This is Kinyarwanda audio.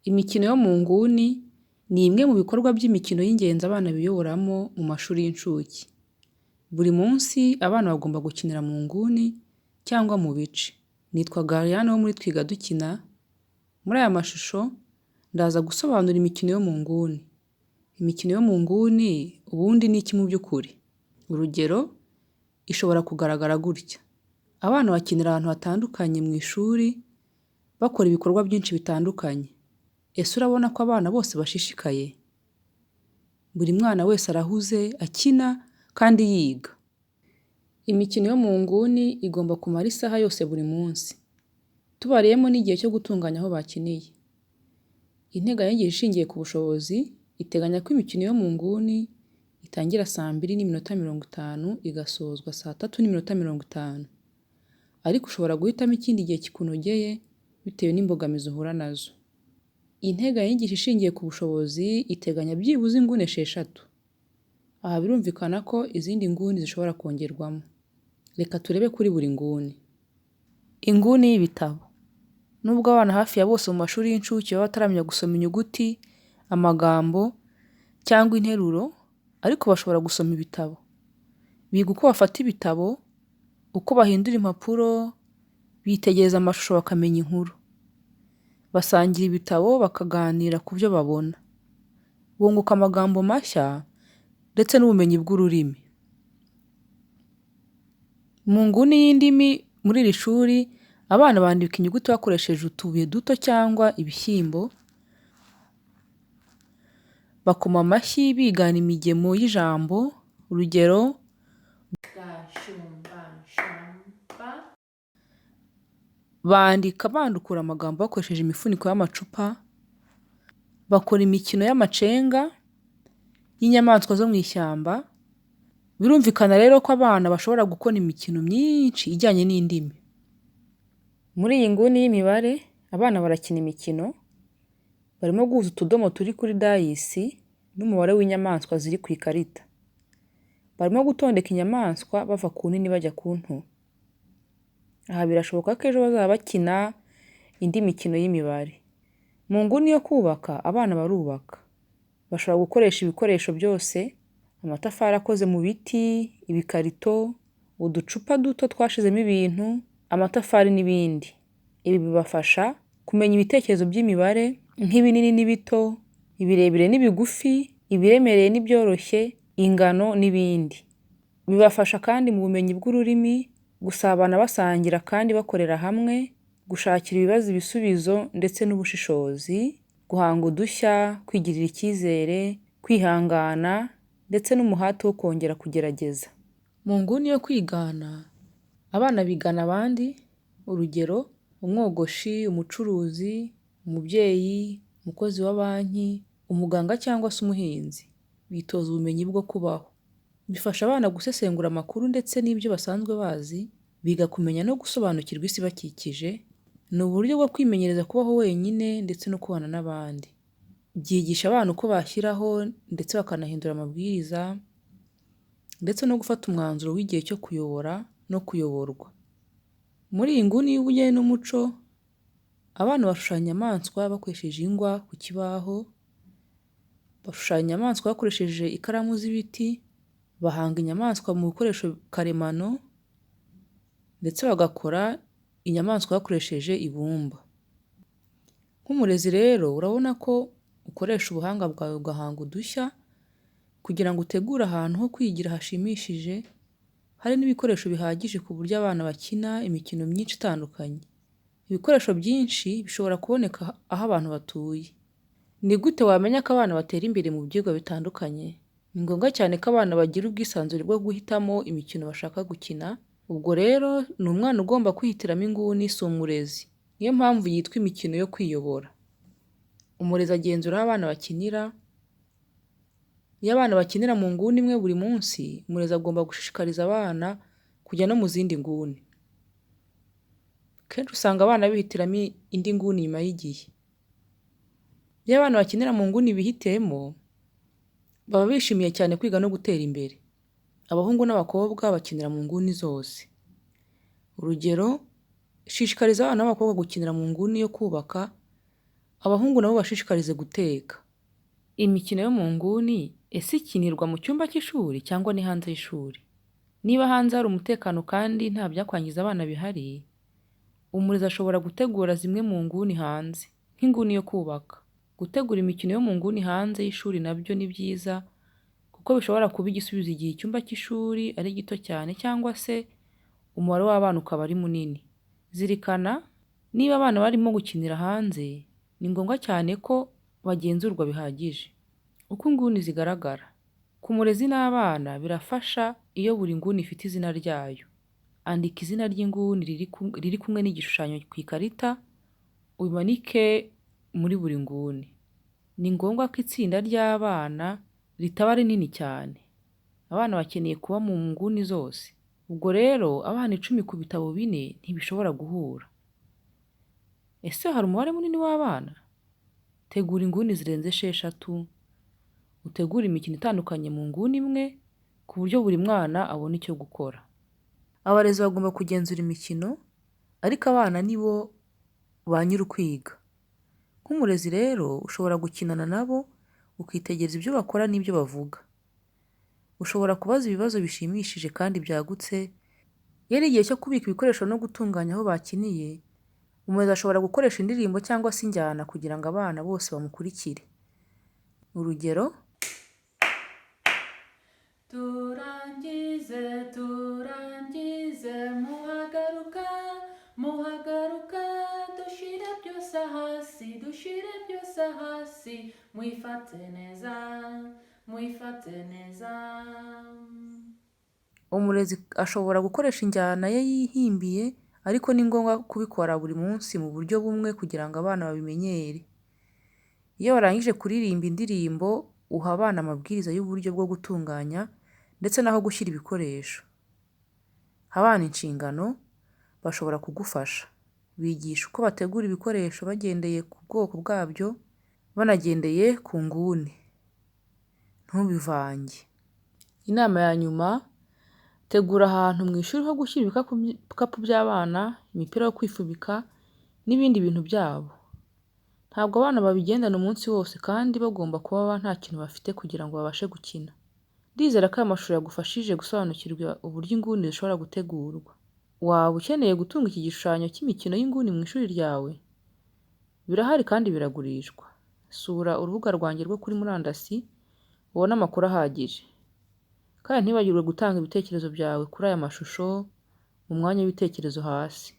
Imikino yo mu nguni ni imwe mu bikorwa by'imikino y'ingenzi abana biyoboramo mu mashuri y'incuke. Buri munsi abana bagomba gukinira mu nguni cyangwa mu bice. Nitwa Gariane wo muri Twiga Dukina, muri aya mashusho ndaza gusobanura imikino yo mu nguni. Imikino yo mu nguni ubundi ni iki mu by'ukuri? Urugero, ishobora kugaragara gutya. Abana bakinira ahantu hatandukanye mu ishuri, bakora ibikorwa byinshi bitandukanye. Ese urabona ko abana bose bashishikaye? Buri mwana wese arahuze, akina kandi yiga. Imikino yo mu nguni igomba kumara isaha yose buri munsi, tubariyemo n'igihe cyo gutunganya aho bakiniye. Integanyanyigisho ishingiye ku bushobozi iteganya ko imikino yo mu nguni itangira saa 2:50 igasozwa saa 3:50. Ariko ushobora guhitamo ikindi gihe kikunogeye bitewe n'imbogamizi uhura na zo. Integanyanyigisho ishingiye ku bushobozi iteganya byibuze inguni 6. Aha birumvikana ko izindi nguni zishobora kongerwamo. Reka turebe kuri buri nguni. Inguni y'ibitabo. Nubwo abana hafi ya bose mu mashuri y'incuke baba bataramenya gusoma inyuguti, amagambo cyangwa interuro, ariko bashobora gusoma ibitabo. Biga uko bafata ibitabo, uko bahindura impapuro, bitegereza amashusho bakamenya inkuru. Basangira ibitabo bakaganira ku byo babona. Bunguka amagambo mashya ndetse n'ubumenyi bw'ururimi. Mu nguni y'indimi muri iri shuri, abana bandika inyuguti bakoresheje utubuye duto cyangwa ibishyimbo, bakoma amashyi bigana imigemo y'ijambo, urugero bandika bandukura amagambo bakoresheje imifuniko y'amacupa, bakora imikino y'amacenga y'inyamaswa zo mu ishyamba. Birumvikana rero ko abana bashobora gukora imikino myinshi ijyanye n'indimi. Muri iyi nguni y'imibare, abana barakina imikino, barimo guhuza utudomo turi kuri dayisi n'umubare w'inyamaswa ziri ku ikarita. Barimo gutondeka inyamaswa bava ku nini bajya ku nto. Aha birashoboka ko ejo bazaba bakina indi mikino y'imibare. Mu nguni yo kubaka, abana barubaka. Bashobora gukoresha ibikoresho byose, amatafari akoze mu biti, ibikarito, uducupa duto twashizemo ibintu, amatafari n'ibindi. Ibi bibafasha kumenya ibitekerezo by'imibare nk'ibinini n'ibito, ibirebire n'ibigufi, ibiremereye n'ibyoroshye, ingano n'ibindi. Bibafasha kandi mu bumenyi bw'ururimi, gusabana basangira kandi bakorera hamwe, gushakira ibibazo ibisubizo ndetse n'ubushishozi, guhanga udushya, kwigirira icyizere, kwihangana ndetse n'umuhate wo kongera kugerageza. Mu nguni yo kwigana, abana bigana abandi, urugero umwogoshi, umucuruzi, umubyeyi, umukozi wa banki, umuganga cyangwa se umuhinzi. Bitoza ubumenyi bwo kubaho. Bifasha abana gusesengura amakuru ndetse n'ibyo basanzwe bazi, biga kumenya no gusobanukirwa isi ibakikije, ni uburyo bwo kwimenyereza kubaho wenyine ndetse no kubana n'abandi. Byigisha abana uko bashyiraho ndetse bakanahindura amabwiriza ndetse no gufata umwanzuro w'igihe cyo kuyobora no kuyoborwa. Muri iyi nguni y'ubugeni n'umuco, abana bashushanya inyamaswa bakoresheje ingwa ku kibaho, bashushanya inyamaswa bakoresheje ikaramu z'ibiti, bahanga inyamaswa mu bikoresho karemano ndetse bagakora inyamaswa bakoresheje ibumba. Nk'umurezi rero urabona ko ukoresha ubuhanga bwawe ugahanga udushya kugira ngo utegure ahantu ho kwigira hashimishije, hari n'ibikoresho bihagije ku buryo abana bakina imikino myinshi itandukanye. Ibikoresho byinshi bishobora kuboneka aho abantu batuye. Ni gute wamenya ko abana batera imbere mu byigwa bitandukanye? Ni ngombwa cyane ko abana bagira ubwisanzure bwo guhitamo imikino bashaka gukina, ubwo rero ni umwana ugomba kwihitiramo inguni si umurezi. Niyo mpamvu yitwa imikino yo kwiyobora. Umurezi agenzura aho abana bakinira. Iyo abana bakinira mu nguni imwe buri munsi, umurezi agomba gushishikariza abana kujya no mu zindi nguni. Kenshi usanga abana bihitiramo indi nguni nyuma y'igihe. Iyo abana bakinira mu nguni bihitiyemo, baba bishimiye cyane kwiga no gutera imbere. Abahungu n'abakobwa bakinira mu nguni zose. Urugero, shishikariza abana b'abakobwa gukinira mu nguni yo kubaka, Abahungu nabo ubashishikarize guteka. Imikino yo mu nguni ese ikinirwa mu cyumba cy'ishuri cyangwa ni hanze y'ishuri? Niba hanze hari umutekano kandi nta byakwangiza abana bihari, umurezi ashobora gutegura zimwe mu nguni hanze, nk'inguni yo kubaka. Gutegura imikino yo mu nguni hanze y'ishuri na byo ni byiza kuko bishobora kuba igisubizo igihe icyumba cy'ishuri ari gito cyane cyangwa se umubare w'abana ukaba ari munini. Zirikana, niba abana barimo gukinira hanze, ni ngombwa cyane ko bagenzurwa bihagije. Uko inguni zigaragara. Ku murezi n'abana birafasha iyo buri nguni ifite izina ryayo. Andika izina ry'inguni riri kumwe n'igishushanyo ku ikarita, ubimanike muri buri nguni. Ni ngombwa ko itsinda ry'abana ritaba rinini cyane. Abana bakeneye kuba mu nguni zose. Ubwo rero abana 10 ku bitabo 4 ntibishobora guhura. Ese hari umubare munini w'abana? Tegura inguni zirenze 6, utegure imikino itandukanye mu nguni imwe ku buryo buri mwana abona icyo gukora. Abarezi bagomba kugenzura imikino, ariko abana ni bo ba nyir'ukwiga. Nk'umurezi rero ushobora gukinana nabo, ukitegereza ibyo bakora n'ibyo bavuga. Ushobora kubaza ibibazo bishimishije kandi byagutse, iyo ari igihe cyo kubika ibikoresho no gutunganya aho bakiniye, umurezi ashobora gukoresha indirimbo cyangwa se injyana kugira ngo abana bose bamukurikire. Urugero, Turangize, turangize, muhagaruka, muhagaruka, dushire byose hasi, dushire byose hasi, mwifate neza, mwifate neza. Umurezi ashobora gukoresha injyana ye yihimbiye ariko ni ngombwa kubikora buri munsi mu buryo bumwe kugira ngo abana babimenyere. Iyo barangije kuririmba indirimbo uha abana amabwiriza y'uburyo bwo gutunganya ndetse n'aho gushyira ibikoresho. Ha abana inshingano, bashobora kugufasha. Bigishe uko bategura ibikoresho bagendeye ku bwoko bwabyo, banagendeye ku nguni. Ntubivange. Inama ya nyuma, tegura ahantu mu ishuri ho gushyira ibikapu by'abana, imipira yo kwifubika n'ibindi bintu byabo. Ntabwo abana babigendana umunsi wose kandi bagomba kuba nta kintu bafite kugira ngo babashe gukina. Ndizera ko aya mashusho yagufashije gusobanukirwa uburyo inguni zishobora gutegurwa. Waba ukeneye gutunga iki gishushanyo cy'imikino y'inguni mu ishuri ryawe? Birahari kandi biragurishwa. Sura urubuga rwanjye rwo kuri murandasi ubone amakuru ahagije. Kandi ntiwibagirwe gutanga ibitekerezo byawe kuri aya mashusho mu mwanya w'ibitekerezo hasi.